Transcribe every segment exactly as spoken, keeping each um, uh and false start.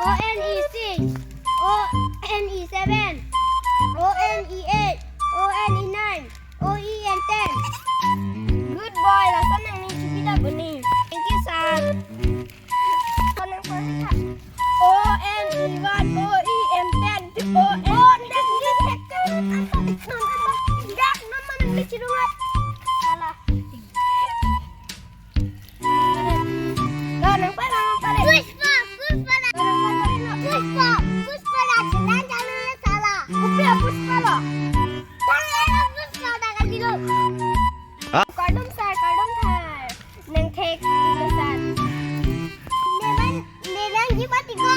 O N E six, O N E seven, O N E eight, O N E nine, O E N ten. Good boy, lason nangning chubida buni. Thank you, sir. Lason nang pahit ha. O N E one, O E N ten, O N E ten. Salah. Puspa, puspa, puspa, puspa, jalan, jalan, salah. Kopi apuspa lo? Tanglo puspa, dak kali lo. Hah? Kardom sir, kardom sir. Nang thek, kardom sir. Neman, neman jibat iko.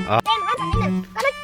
Ah. Tem, apa ini? Kanan.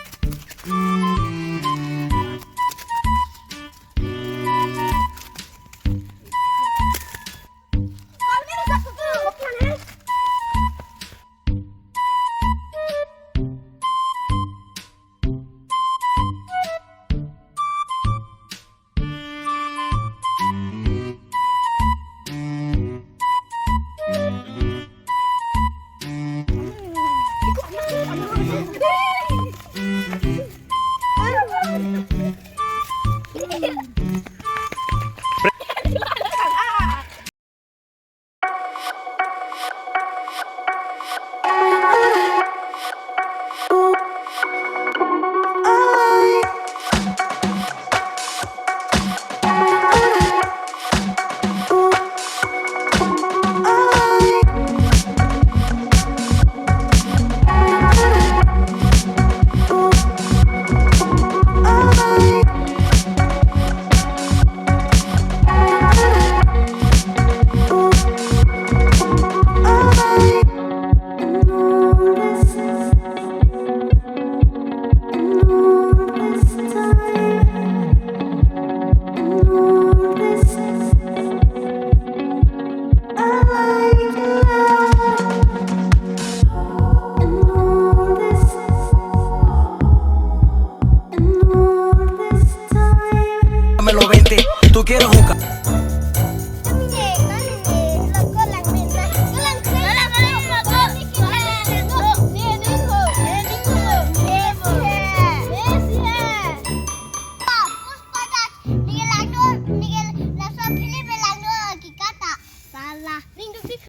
Me lo veinte, tú quieres jugar.